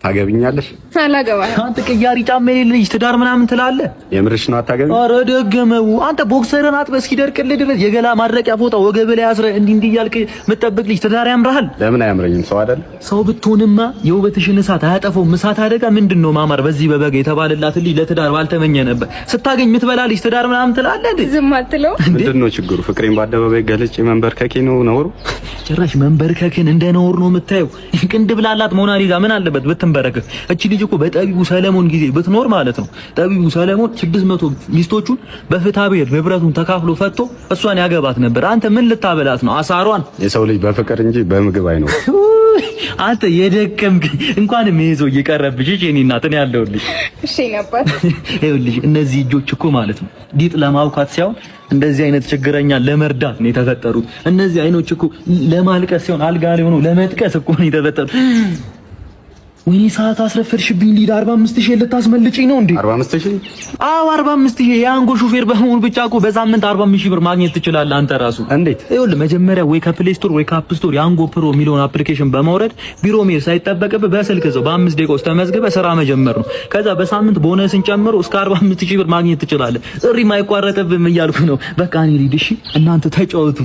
ታገብኛለሽ? አላገባህም። አንተ ቅያሪ ጫማ የሌለ ልጅ ትዳር ምናምን ትላለህ። የምርሽ ነው? አታገቢ? ኧረ ደገመው። አንተ boxer ህን አጥበህ እስኪደርቅልህ ድረስ የገላ ማድረቂያ ፎጣ ወገብህ ላይ አስረህ እንዲህ እንዲህ እያልክ የምትጠብቅ ልጅ ትዳር ያምርሃል? ለምን አያምረኝም? ሰው አይደል? ሰው ብትሆንማ የውበትሽን እሳት አያጠፋውም። እሳት አደጋ ምንድን ነው ማማር በዚህ በበጋ የተባለላት ልጅ ለትዳር ባልተመኘ ነበር። ስታገኝ የምትበላ ልጅ ትዳር ምናምን ትላለህ እንዴ? ዝም አትለው። ምንድን ነው ችግሩ? ፍቅሬን በአደባባይ ገልጬ መንበርከኬ ነው ነውሩ? ጭራሽ መንበርከክን እንደ ነውር ነው የምታየው። ቅንድብ ላላት ሞናሊዛ ምን አለበት ብትንበረከክ? እቺ ልጅ እኮ በጠቢቡ ሰለሞን ጊዜ ብትኖር ማለት ነው፣ ጠቢቡ ሰለሞን 600 ሚስቶቹን በፍትሐ ብሔር ንብረቱን ተካፍሎ ፈቶ እሷን ያገባት ነበር። አንተ ምን ልታበላት ነው? አሳሯን። የሰው ልጅ በፍቅር እንጂ በምግብ አይኖርም። አንተ የደከምክ እንኳንም ይሄ ሰው እየቀረብሽ። እሺ የእኔ እናት፣ እኔ አለሁልሽ። እሺ ነበር። ይኸውልሽ እነዚህ እጆች እኮ ማለት ነው ሊጥ ለማብኳት ሳይሆን እንደዚህ አይነት ችግረኛ ለመርዳት ነው የተፈጠሩት። እነዚህ አይኖች እኮ ለማልቀስ ሳይሆን አልጋ ላይ ሆኖ ለመጥቀስ እኮ ነው የተፈጠሩት። ወይኔ ሰዓት አስረፈድሽብኝ። ሊድ 45,000 ልታስመልጭኝ ነው እንዴ? 45,000? አዎ፣ 45,000። የያንጎ ሹፌር በመሆን ብቻ እኮ በሳምንት 45,000 ብር ማግኘት ትችላለህ አንተ ራሱ። እንዴት? ይኸውልህ መጀመሪያ ወይ ከ Play Store ወይ ከ App Store ያንጎ Pro የሚለውን application በማውረድ ቢሮ መሄድ ሳይጠበቅብህ በስልክ እዛው በ5 ደቂቃ ውስጥ ተመዝግበህ ስራ መጀመር ነው። ከዛ በሳምንት ቦነስን ጨምሮ እስከ 45,000 ብር ማግኘት ትችላለህ። ጥሪ ማይቋረጥብህም እያልኩ ነው። በቃ እኔ ልሂድ እሺ፣ እናንተ ተጫወቱ።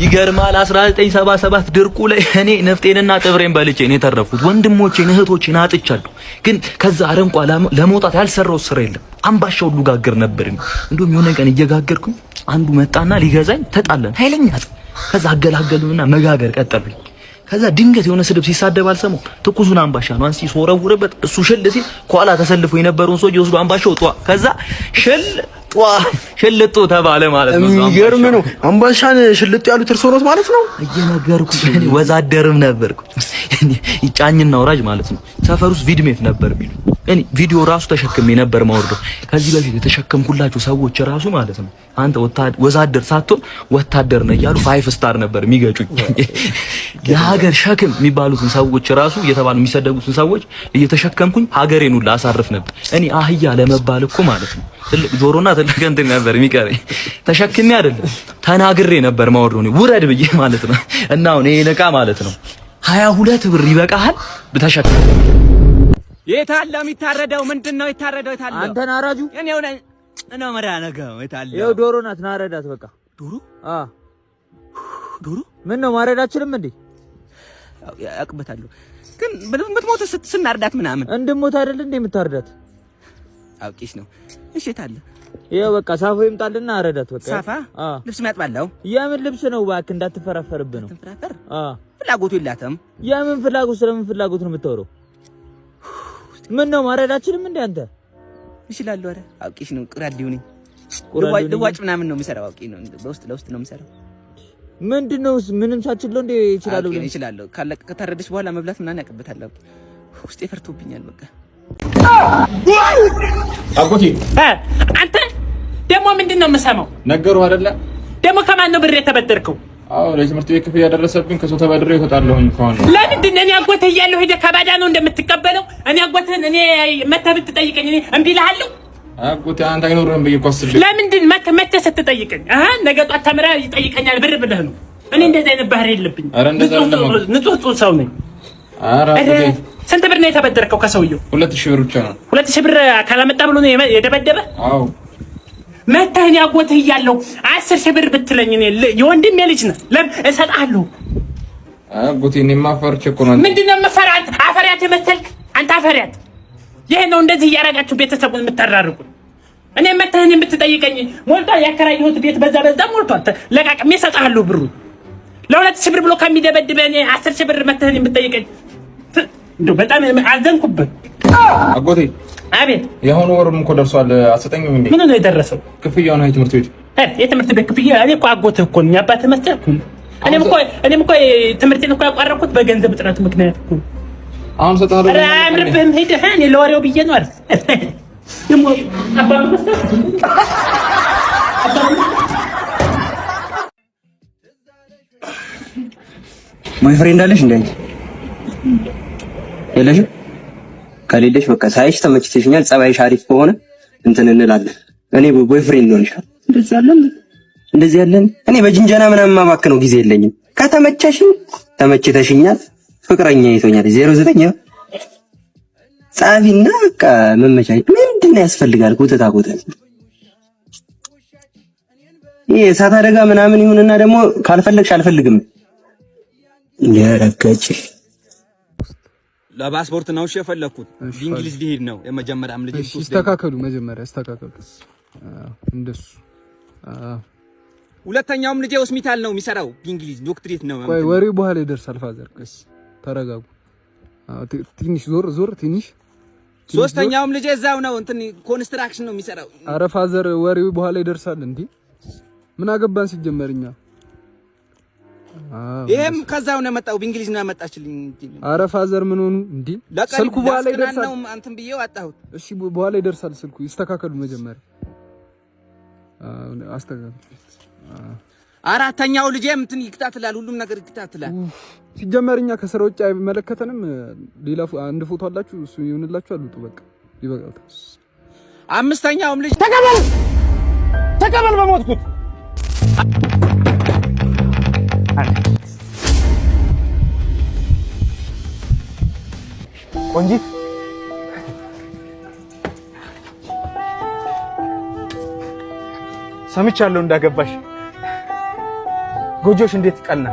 ይገርማል። 1977 ድርቁ ላይ እኔ ንፍጤንና ጥብሬን በልቼ ነው የተረፍኩት። ወንድሞቼን እህቶቼን አጥቻለሁ። ግን ከዛ አረንቋ ለመውጣት ያልሰራው ስራ የለም። አምባሻ ሁሉ ጋግር ነበር። እንደውም የሆነ ቀን እየጋገርኩኝ አንዱ መጣና ሊገዛኝ ተጣለን፣ ኃይለኛ ጸብ። ከዛ አገላገሉንና መጋገር ቀጠሉኝ። ከዛ ድንገት የሆነ ስድብ ሲሳደብ አልሰማው። ትኩሱን አምባሻ ነው አንስቼ ስወረውርበት እሱ ሽል ሲል ከኋላ ተሰልፎ የነበረውን ሰውዬ ወስዶ አምባሻው ጧ፣ ከዛ ሽል ጧ ሽልጦ ተባለ ማለት ነው። የሚገርም ነው። አምባሻን ሽልጥ ያሉት እርስዎ ኖት ማለት ነው? እየነገርኩ እኔ ወዛደርም ነበርኩ። ጫኝና ወራጅ ማለት ነው። ሰፈር ውስጥ ቪድሜት ነበር የሚሉ፣ እኔ ቪዲዮ ራሱ ተሸክሜ ነበር ማወርደው። ከዚህ በፊት የተሸከምኩላቸው ሰዎች ራሱ ማለት ነው አንተ ወዛደር ሳትሆን ወታደር ነህ እያሉ five star ነበር የሚገጩኝ። የሀገር ሸክም የሚባሉትን ሰዎች ራሱ እየተባሉ የሚሰደቡትን ሰዎች እየተሸከምኩኝ ሀገሬን ሁላ አሳርፍ ነበር። እኔ አህያ ለመባል እኮ ማለት ነው ትልቅ ጆሮና ትልቅ እንትን ነበር የሚቀረኝ። ተሸክሜ አይደለም ተናግሬ ነበር ማወርደው እኔ ውረድ ብዬ ማለት ነው። እና አሁን ይሄ ዕቃ ማለት ነው 22 ብር ይበቃሃል ብተሸክም። የታለ የሚታረደው? ምንድን ነው የታረደው? የታለ? አንተ ነህ አራጁ? እኔው ነኝ። ነው መራ ነገው የታለ? ይኸው ዶሮ ናት፣ ና ረዳት በቃ። ዶሮ? አ። ዶሮ። ምን ነው ማረድ አችልም እንዴ? ያውቅበታለሁ፣ ግን የምትሞተው ስናርዳት ምናምን። እንድሞት አይደል እንዴ የምታርዳት? አውቄሽ ነው። እሺ የታለ? ይኸው በቃ ሳፋ ይምጣልና አረዳት በቃ። ሳፋ? አ። ልብስ የሚያጥባለው? የምን ልብስ ነው እባክህ፣ እንዳትፈራፈርብህ ነው። ትንፈራፈር። አ። ፍላጎቱ የላትም። የምን ፍላጎት? ስለምን ፍላጎት ነው የምታወራው? ምን ነው ማረድ አችልም እንዴ አንተ? እችላለሁ። ኧረ አውቄሽ ነው። ቁራሌው ነኝ። ቁራሌው ነኝ? ልዋጭ ምናምን ነው የምሰራው። አውቄ ነው። በውስጥ ለውስጥ ነው የምሰራው። ምንድነው? ምንም ሳችለው እንዴ እችላለሁ አውቄ ነው ብለህ? እችላለሁ። ካለቀ ከታረደች በኋላ መብላት ምናምን ያውቅበታለሁ። ውስጤ ፈርቶብኛል። በቃ። አጎቴ። አንተ ደግሞ ምንድን ነው የምሰማው? ነገሩ አይደለ? ደግሞ ከማን ነው ብር የተበደርከው? አዎ፣ ለትምህርት ቤት ክፍያ ደረሰብኝ። ከሰው ተበድሬ እወጣለሁኝ ከሆነ። ለምንድን ነው? እኔ አጎትህ እያለሁ ሄደህ ከባዳ ነው እንደምትቀበለው? እኔ አጎትህን እኔ መተህ ብትጠይቀኝ እኔ እምቢ እልሃለሁ? አጎቴ አንተ አይኖርህም ብዬ እኮ አስቤ። ለምንድን መተህ ስትጠይቀኝ ነገ ጧት ተምረህ ይጠይቀኛል ብር ብለህ ነው? እኔ እንደዚህ አይነት ባህሪ የለብኝም። ኧረ እንደዛ አይደለም። ንጹህ ንጹህ ሰው ነኝ። ኧረ አጎቴ። ስንት ብር ነው የተበደርከው ከሰውየው? 2000 ብር ብቻ ነው። 2000 ብር ካላመጣ ብሎ ነው የደበደበ? አዎ። መተህ እኔ አጎትህ እያለሁ 10,000 ብር ብትለኝ እኔ የወንድሜ ልጅ ነህ፣ ለምን እሰጥሃለሁ። አጎቴ እኔማ ፈርቼ እኮ ነው። ምንድን ነው የምፈራህ? አንተ አፈሪያት የመሰልክ አንተ አፈሪያት። ይሄ ነው እንደዚህ እያደረጋችሁ ቤተሰቡን የምታራርቁት። እኔ መተህ እኔን ብትጠይቀኝ ሞልቷል፣ ያከራየሁት ቤት በዛ በዛ ሞልቷል። ለቃቅሜ እሰጥሃለሁ ብሩን። ለ2000 ብር ብሎ ከሚደበድበህ እኔ 10,000 ብር መተህ እኔን ብትጠይቀኝ እንደው በጣም አዘንኩብህ። አጎቴ። አቤት። የአሁኑ ወሩም እኮ ደርሷል። አትሰጠኝም እንዴ? ምን ነው የደረሰው? ክፍያው ነው የትምህርት ቤት። የትምህርት ቤት ክፍያ? እኔ እኮ አጎትህ እኮ ነኝ፣ አባትህ መሰልኩ። እኔም እኮ ትምህርቴን እኮ ያቋረጥኩት በገንዘብ እጥረት ምክንያት እኮ ነው። አሁን እሰጥሃለሁ። ኧረ አያምርብህም። ሂድ። እኔ ለወሬው ብዬ ነው አይደል? ደግሞ አባትህ መሰልኩ። Boyfriend አለሽ እንዴ? አንቺ የለሽም? ከሌለሽ በቃ ሳይሽ ተመችተሽኛል። ጸባይሽ አሪፍ ከሆነ እንትን እንላለን። እኔ boyfriend ሆንሻል። እንደዚህ ያለን እንደዚህ ያለን እኔ በጅንጀና ምናምን ማባክነው ጊዜ የለኝም። ከተመቸሽኝ ተመችተሽኛል፣ ፍቅረኛ ይቶኛል። 09 ጻፊና በቃ መመቻቸት ምንድን ነው ያስፈልጋል? ኮተታ ኮተት ይሄ እሳት አደጋ ምናምን ይሁንና ደግሞ ካልፈለግሽ አልፈልግም የረገጭ። ለፓስፖርት ነው እሺ የፈለኩት። እንግሊዝ ሊሄድ ነው የመጀመሪያም ልጅ። እሺ ይስተካከሉ፣ መጀመሪያ ይስተካከሉ። እንደሱ። ሁለተኛውም ልጄ ሆስፒታል ነው የሚሰራው፣ እንግሊዝ ዶክትሬት ነው። ቆይ ወሬው በኋላ ይደርሳል። Father ቀስ ተረጋጉ። ትንሽ ዞር ዞር ትንሽ። ሶስተኛውም ልጄ እዛው ነው እንትን construction ነው የሚሰራው። አረ father ወሬው በኋላ ይደርሳል። እንዴ ምን አገባን ሲጀመር እኛ። ይሄም ከዛው ነው የመጣው፣ በእንግሊዝ ነው ያመጣችልኝ። አረ father ምን ሆኑ እንዴ? ስልኩ በኋላ ይደርሳል። እንትን ብዬው አጣሁት። እሺ በኋላ ይደርሳል ስልኩ። ይስተካከሉ መጀመሪያ አስተካክሉ። አራተኛው ልጄም እንትን ይከታተላል፣ ሁሉም ነገር ይከታተላል። ሲጀመር እኛ ከስራ ውጭ አይመለከተንም። ሌላ አንድ ፎቶ አላችሁ፣ እሱ ይሆንላችሁ። አልውጡ በቃ ይበቃል። አምስተኛውም ልጅ ተቀበል ተቀበል በሞትኩት። ቆንጂት፣ ሰምቻለሁ እንዳገባሽ። ጎጆሽ እንዴት ቀና!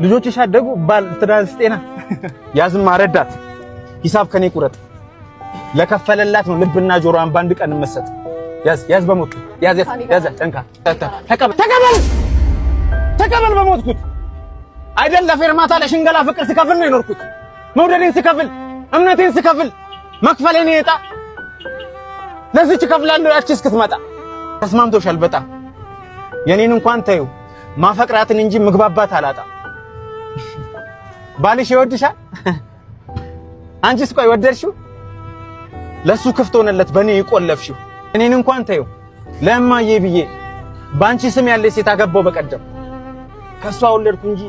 ልጆችሽ አደጉ፣ ባል ትዳርስ ጤና። ያዝማ ረዳት፣ ሂሳብ ከኔ ቁረጥ። ለከፈለላት ነው ልብና ጆሮዋን በአንድ ቀን መሰጥ። ያዝ ያዝ፣ በሞትኩት ያዝ ያዝ ያዝ፣ ጠንካ ተቀበል ተቀበል ተቀበል በሞትኩት። አይደል ለፌርማታ ለሽንገላ ፍቅር ስከፍል ነው የኖርኩት። መውደዴን ስከፍል፣ እምነቴን ስከፍል፣ መክፈሌን የጣ ለዚች እከፍላለሁ ያቺ እስክትመጣ። ተስማምቶሻል በጣም። የኔን እንኳን ተይው፣ ማፈቅራትን እንጂ ምግባባት አላጣ። ባልሽ ይወድሻል። አንቺስ ቆይ ወደድሽው? ለሱ ክፍት ሆነለት በኔ ይቆለፍሽው። እኔን እንኳን ተይው፣ ለእማዬ ብዬ በአንቺ ስም ያለ ሴት አገባው በቀደም። ከሷ ወለድኩ እንጂ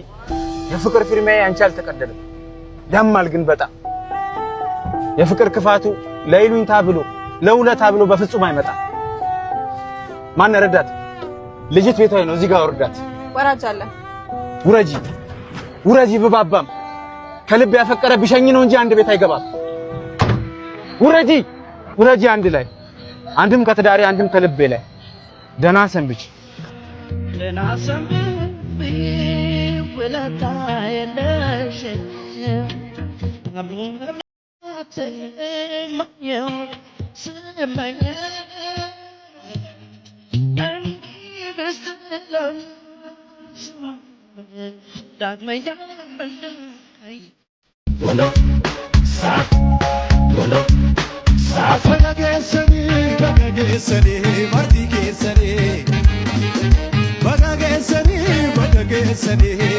የፍቅር ፊርማዬ አንቺ አልተቀደለም። ያማል ግን በጣም። የፍቅር ክፋቱ ለይሉኝታ ብሎ ለውለታ ብሎ በፍጹም አይመጣም። ማን ረዳት? ልጅት ቤቷ ነው። እዚህ ጋር ወርዳት። ወራጅ አለ። ውረጂ ውረጂ ብባባም ከልብ ያፈቀረ ቢሸኝ ነው እንጂ አንድ ቤት አይገባም። ውረጂ ውረጂ አንድ ላይ አንድም ከትዳሬ አንድም ከልቤ ላይ። ደህና ሰንብች። ደህና ሰንብች፣ ውለታ የለሽ። ስመኝ ዳግመኛ Baga geessanii, baga geessanii, marti keessanii. Baga geessanii, baga geessanii.